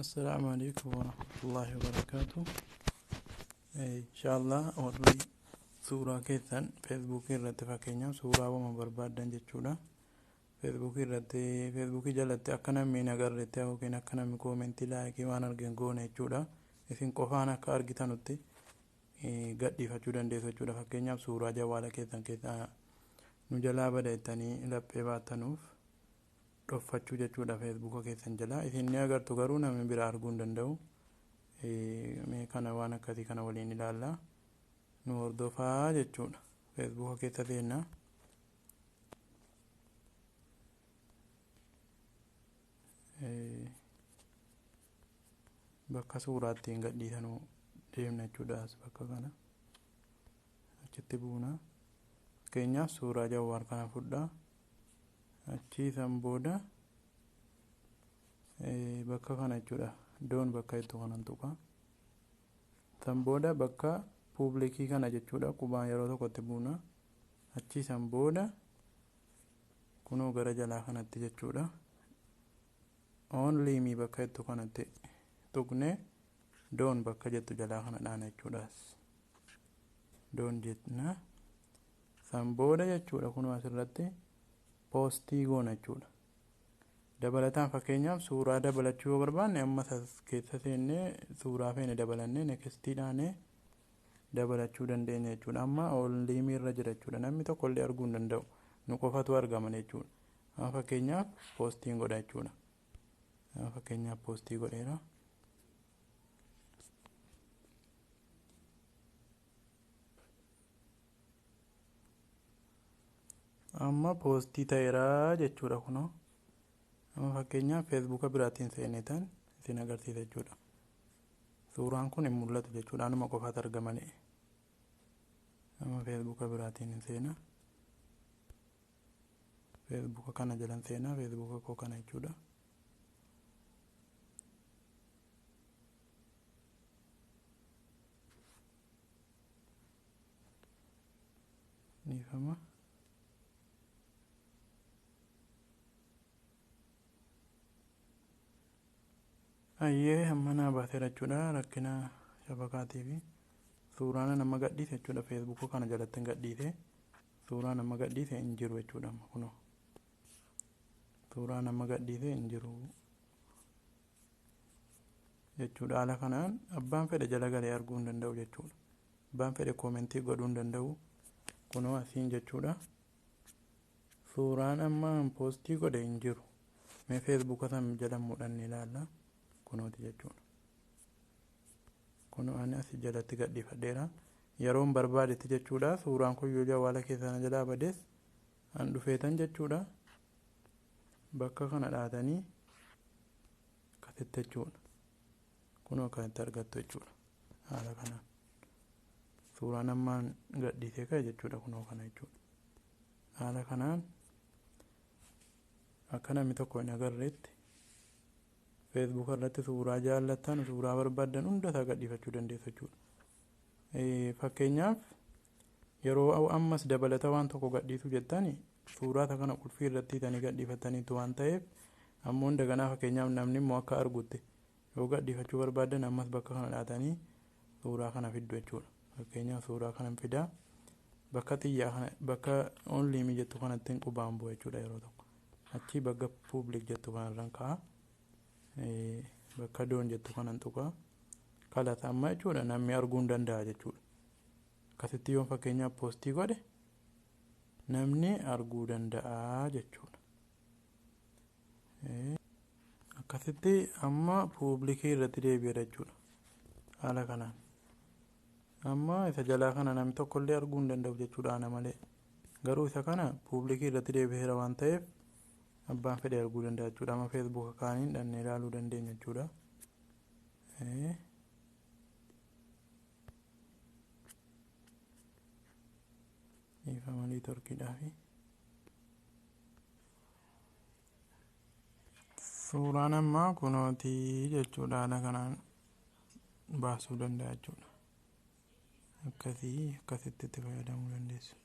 Assalaamu alaikum warahmatullahi wabarakaatu. Inshaallah warri suuraa keessan Feesbuukii irratti, fakkeenyaaf suuraawwan barbaaddan jechuudha. Feesbuukii irratti, Feesbuukii jalatti akka namni hin agarretti yookiin akka namni koomentii, laayikii waan argeen goone jechuudha. Isin qofaan akka argitanutti gadhiifachuu dandeessu jechuudha. Fakkeenyaaf suuraa jawwaala keessan keessaa nu jalaa bada jettanii laphee baattanuuf dhoffachuu jechuudha Feesbuuka keessan jalaa. Isin ni agartu, garuu namni biraa arguu hin danda'u. Mee kana waan akkasii kana waliin ilaalla. Nu hordofaa jechuudha. Feesbuuka keessa seenna. Bakka suuraa ittiin gadhiisanuu deemna jechuudha, as bakka kana. Achitti buuna. Fakkeenyaaf suuraa jawwaar kana fudhaa. Achii san booda bakka kana jechuudha. Done bakka jettu kanan tuqa. San booda bakka public kana jechuudha. Qubaan yeroo tokkotti buuna. Achii san booda kunoo gara jalaa kanatti jechuudha. Only me bakka jettu kanatti tuqne, done bakka jettu jalaa kana dhaana jechuudhaas. Done jenna. San booda jechuudha kunoo asirratti poostii goona jechuudha. Dabalataan fakkeenyaaf suuraa dabalachuu yoo barbaanne, amma keessa seennee suuraa feene dabalannee nextii dhaanee dabalachuu dandeenya jechuudha. Amma only me irra jira jechuudha. Namni tokko illee arguu hin danda'u. Nu qofatu argaman jechuudha. Amma fakkeenyaaf poostiin godha jechuudha. Amma fakkeenyaaf poostii godheera. Amma poostii ta'eera jechuudha kunoo. Amma fakkeenyaaf Feesbuuka biraatiin seenetan isin agarsiisa jechuudha. Suuraan kun hin mul'atu jechuudha. Anuma qofaatu arga malee. Amma Feesbuuka biraatiin hin seena. Feesbuuka kana jalan seenaa, Feesbuuka koo kana jechuudha. Dhiifama. Ayyee, amma naa baaseera jechuudha, rakkina shabakaatii fi suuraan nama gadhiise jechuudha. Feesbuuka kana jalatti hin gadhiise, suuraa nama gadhiise hin jiru jechuudha. Amma kunoo suuraa nama gadhiise hin jiru jechuudha. Haala kanaan abbaan fedhe jala galee arguu hin danda'u jechuudha. Abbaan fedhe koomentii godhuu hin danda'u. Kunoo asiin jechuudha. Suuraan amma poostii godhe hin jiru. Mee Feesbuuka san jala mudhanne ilaalla. Kunooti jechuudha. Kunoo ani asii jalatti gadhiifadheera. Yeroon barbaadetti jechuudha. Suuraan kun yoo jawwaala keessaa na jalaa bades, an dhufeetan jechuudha. Bakka kana dhaatanii akkasitti jechuudha. Kunoo akkasitti argattu jechuudha. Haala kanaan. Suuraan ammaan gadhiisee ka'e jechuudha kunoo kana jechuudha. Haala kanaan akka namni tokko hin agarreetti Feesbuuka irratti suuraa jaallattan, suuraa barbaaddan hunda isaa gadhiifachuu dandeessu jechuudha. Fakkeenyaaf yeroo ammas dabalata waan tokko gadhiisuu jettani, suuraa isa kana qulfii irratti hiitanii gadhiifataniitu waan ta'eef, ammoo daganaa fakkeenyaaf namni immoo akka argutti yoo gadhiifachuu barbaaddan, ammas bakka kana dhaatanii suuraa kana fiddu jechuudha. Fakkeenyaaf suuraa kana fidaa, bakka xiyyaa kana, bakka only me jettu kanatti qubaan bu'a jechuudha yeroo tokko. Achii bakka public jettu kanarran ka'a. Bakka done jettu kanan tuqa. Kalata amma jechuudha namni arguu hin danda'a jechuudha. Akkasitti yoo fakkeenyaaf poostii godhe namni arguu danda'a jechuudha. Akkasitti amma public irratti deebi'eera jechuudha. Haala kanaan. Amma isa jalaa kana namni tokkollee arguu hin danda'u jechuudha ana malee. Garuu isa kana public irratti deebi'eera waan ta'eef abbaan fedhe arguu danda'a jechuudha. Amma Feesbuuka kaaniin dhannee ilaaluu dandeenya jechuudha. Dhiifama neetworkiidhaafi. Suuraan ammaa kunootii jechuudha, haala kanaan baasuu danda'a jechuudha. Akkasii akkasitti itti fayyadamuu dandeessu.